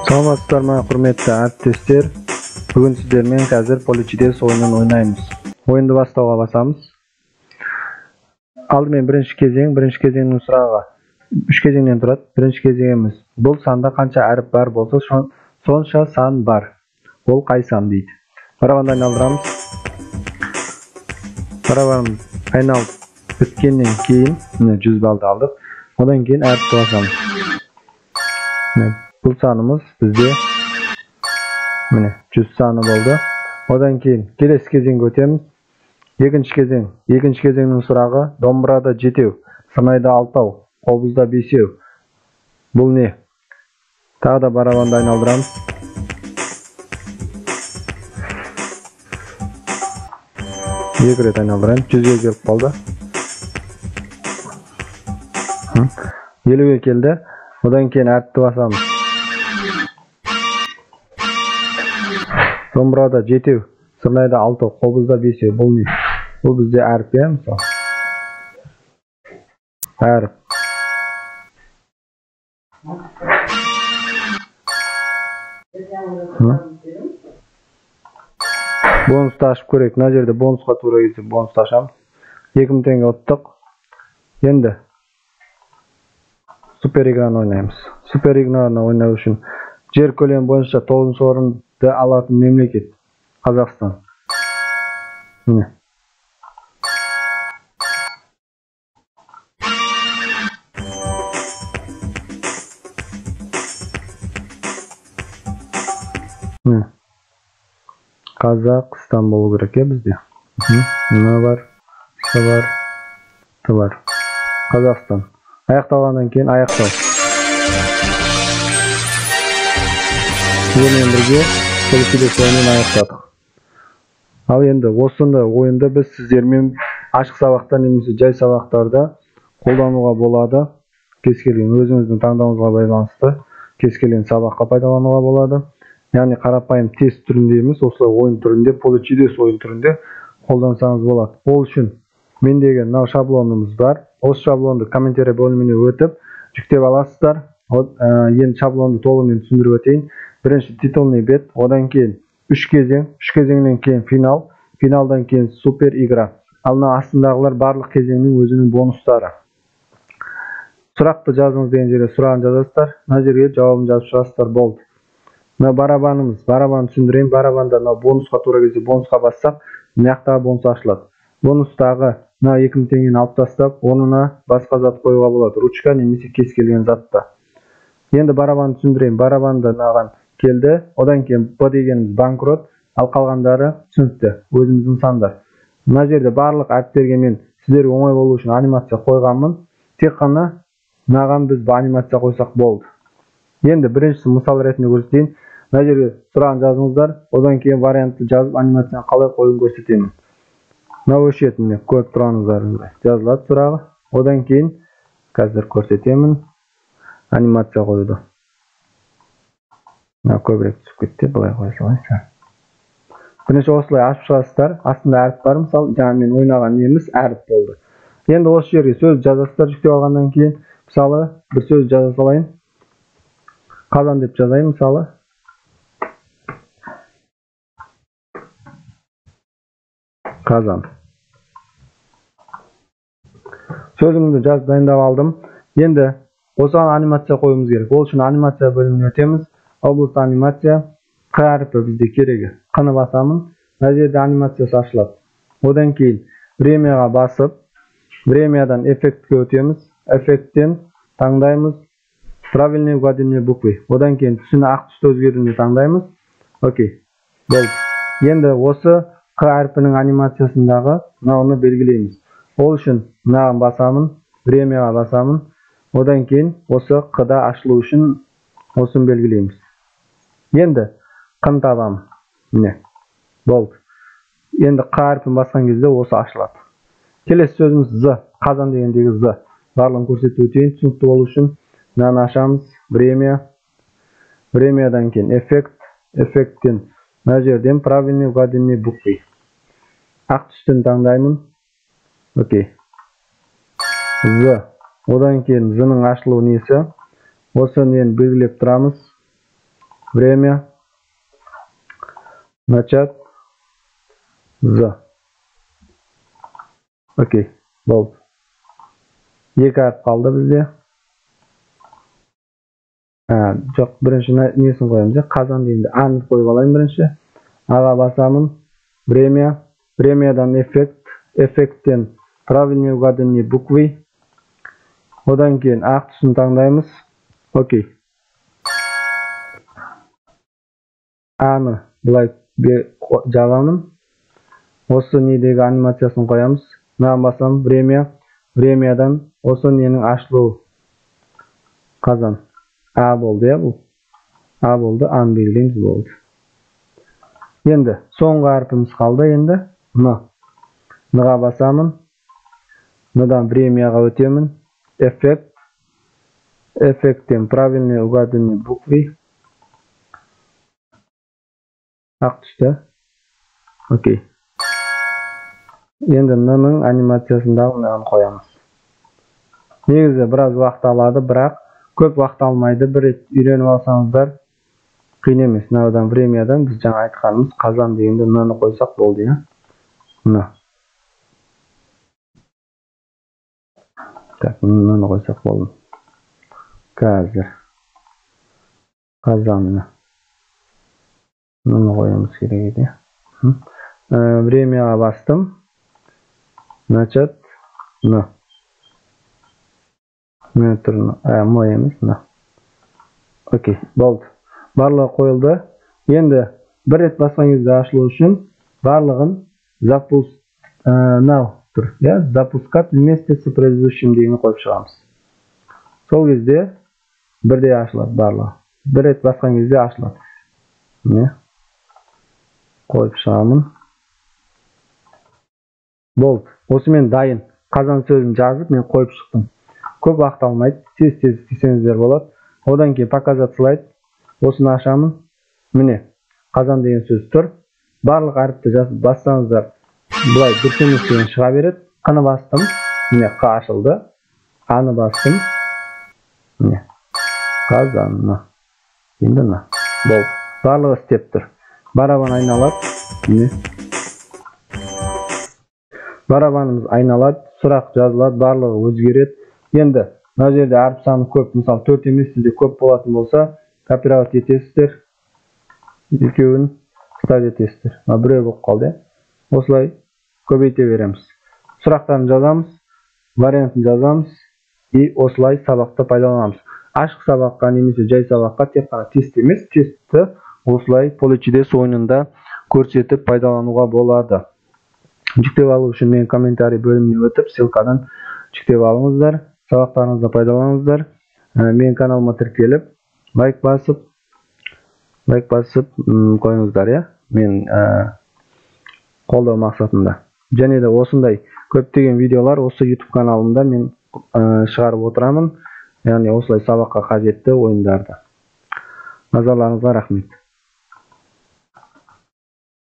Саламатсыздар ма, құрметті әріптестер. Бүгін сіздермен қазір Поле чудес ойынын ойнаймыз. Ойынды бастауға басамыз. Алдымен бірінші кезең, бірінші кезеңнің сұрағы үш кезеңнен тұрады. Бірінші кезеңіміз бұл санда қанша әріп бар болса, сонша сан бар. Ол қай сан дейді. Барабанды айналдырамыз. Барабан айналып біткеннен кейін міне 100 балды алдық. Одан кейін әріпті басамыз. Міне бұл санымыз бізде міне 100 саны болды. Одан кейін келесі кезеңге өтеміз. Екінші кезең. Екінші кезеңнің сұрағы домбырада 7, сырнайда 6, қобызда 5. Бұл не? Тағы да барабанды айналдырамыз. Екі рет айналдырайын. 100-ге келіп қалды. 50-ге келді. Одан кейін әріпті басамыз. Домбырада 7, сырнайда 6, қобызда 5. Бұл не? Бұл бізде әріп, иә, мысалы. Әріп. Бонусты ашып көрейік. Мына жерде бонусқа тура келсе бонусты ашамыз. 2000 теңге ұттық. Енді супер играны ойнаймыз. Супер играны ойнау үшін жер көлемі бойынша 9-шы орынды алатын мемлекет Қазақстан. Міне. Міне. Қазақстан болу керек, бізде. Н бар, С бар, Т бар. Қазақстан. Аяқталғаннан кейін аяқтау. Сіздермен бірге Поле чудес ойынын аяқтадық. Ал енді осындай ойынды біз сіздермен ашық сабақта немесе жай сабақтарда қолдануға болады. Кез келген өзіңіздің таңдауыңызға байланысты кез келген сабаққа пайдалануға болады. Яғни қарапайым тест түрінде емес, осылай ойын түрінде, Поле чудес ойын түрінде қолдансаңыз болады. Ол үшін мендегі мынау шаблонымыз бар. Осы шаблонды комментарий бөліміне өтіп жүктеп аласыздар. Енді шаблонды толығымен түсіндіріп өтейін. Бірінші титульный бет, одан кейін үш кезең, үш кезеңнен кейін финал, финалдан кейін супер игра. Ал мына астындағылар барлық кезеңнің өзінің бонустары. Сұрақты жазыңыз деген жерге сұрағын жазасыздар, мына жерге жауабын жазып шығасыздар, болды. Мына барабанымыз, барабанды түсіндірейін. Барабанда мына бонусқа тура келсе бонусқа бассақ, мына жақтағы бонус ашылады. Бонустағы мына 2000 теңгені алып тастап, орнына басқа зат қоюға болады, ручка немесе кез келген затты. Енді барабанды түсіндірейін. Барабанды мынаған келді, одан кейін Б дегеніміз банкрот, ал қалғандары түсінікті, өзіміздің сандар. Мына жерде барлық әріптерге мен сіздерге оңай болу үшін анимация қойғанмын. Тек қана мынаған біз анимация қойсақ болды. Енді біріншісі мысал ретінде көрсетейін. Мына жерге сұрағын жазыңыздар, одан кейін вариантты жазып анимацияны қалай қоюын көрсетемін. Мына өшетін, міне көріп тұрғаныңыздар жазылады сұрағы. Одан кейін қазір көрсетемін анимация қоюды. Мына көбірек түсіп кетті, былай қоя салайын. Бірінші осылай ашып шығасыздар, астында әріп бар, мысалы, жаңа мен ойнаған неміз әріп болды. Енді осы жерге сөз жазасыздар жүктеп алғаннан кейін, мысалы, бір сөз жаза салайын. Қазан деп жазайын, мысалы. Қазан. Сөзімді жазып дайындап алдым. Енді осыған анимация қоюымыз керек. Ол үшін анимация бөліміне өтеміз. Облыс анимация, Қ әрпі бізде керегі. Қ-ны басамын. Мына жерде анимациясы ашылады. Одан кейін времяға басып, времядан эффектке өтеміз. Эффекттен таңдаймыз правильные угаданные буквы. Одан кейін түсіні ақ түсті өзгертуіне таңдаймыз. Окей. Болды. Енді осы Қ әрпінің анимациясындағы мынауны белгілейміз. Ол үшін мынаған басамын, времяға басамын. Одан кейін осы Қ-да ашылу үшін осыны белгілейміз. Енді Қ-ны табамын. Міне. Болды. Енді Қ әрпін басқан кезде осы ашылады. Келесі сөзіміз З. Қазан дегендегі З. Барлығын көрсетіп өтейін, түсінікті болу үшін. Мынаны ашамыз. Время. Времядан кейін эффект. Эффекттен мына жерден правильный угаданные буквы. Ақ түстін таңдаймын. Окей. З. Одан кейін З-ның ашылу несі? Осы нені белгілеп тұрамыз. Время. Начать. З. Окей, болды. Екі әріп қалды бізде. Жоқ, бірінші несін қоямыз? Қазан дегенде А-ны қойып алайын бірінші. А-ға басамын. Время. Времядан эффект. Эффекттен правильно угаданные буквы. Одан кейін ақ түсін таңдаймыз. Окей. А-ны былай жабамын. Осы недегі анимациясын қоямыз. Мынаған басамын. Время. Времядан осы ненің ашылуы. Қазан. А болды, иә бұл. А болды, А-ны белгілейміз, болды. Енді соңғы әрпіміз қалды енді. Н. Н-ға басамын. Н-дан времяға өтемін. Эффект. Эффекттен правильно угаданные буквы. Ақ түсті. Окей. Енді Н-ның анимациясындағы мынаны қоямыз. Негізі біраз уақыт алады, бірақ көп уақыт алмайды. Бір рет үйреніп алсаңыздар қиын емес. Мынаудан времядан біз жаңа айтқанымыз қазан дегенде Н-ны қойсақ болды, иә? Н. Так, Н-ны қойсақ болды. Қазір қазан Н-ны қоюымыз керек еді. Времяға бастым. Начать Н. М емес, Н. Окей, болды. Барлығы қойылды. Енді бір рет басқан кезде ашылу үшін барлығын запуск now тұр, иә, запускать вместе с предыдущим дегенді қойып шығамыз. Сол кезде бірдей ашылады барлығы. Бір рет басқан кезде ашылады. Міне. Қойып шығамын. Болды. Осымен дайын. Қазан сөзін жазып мен қойып шықтым. Көп уақыт алмайды. Тез-тез істесеңіздер болады. Одан кейін показать слайд. Осыны ашамын. Міне, қазан деген сөз тұр. Барлық әріпті жазып бассаңыздар, былай дұрыс емес деген шыға береді. Қ-ны бастым. Міне, Қ ашылды. А-ны бастым. Міне. Қазан. Енді Н. Болды. Барлығы істеп тұр. Барабан айналады. Міне. Барабанымыз айналады, сұрақ жазылады, барлығы өзгереді. Енді мына жерде әріп саны көп, мысалы 4 емес, сізде көп болатын болса, копировать етесіздер. Екеуін вставить етесіздер. Мына біреу болып қалды. Осылай көбейте береміз. Сұрақтарын жазамыз, вариантын жазамыз и осылай сабақта пайдаланамыз. Ашық сабаққа немесе жай сабаққа тек қана тест емес, тестті осылай Поле чудес ойынында көрсетіп пайдалануға болады. Жүктеп алу үшін мен комментарий бөліміне өтіп, ссылкадан жүктеп алыңыздар, сабақтарыңызда пайдаланыңыздар. Мен каналыма тіркеліп, лайк басып қойыңыздар, иә? Мен қолдау мақсатында. Және де осындай көптеген видеолар осы YouTube каналымда мен шығарып отырамын. Яғни осылай сабаққа қажетті ойындарды. Назарларыңызға рахмет.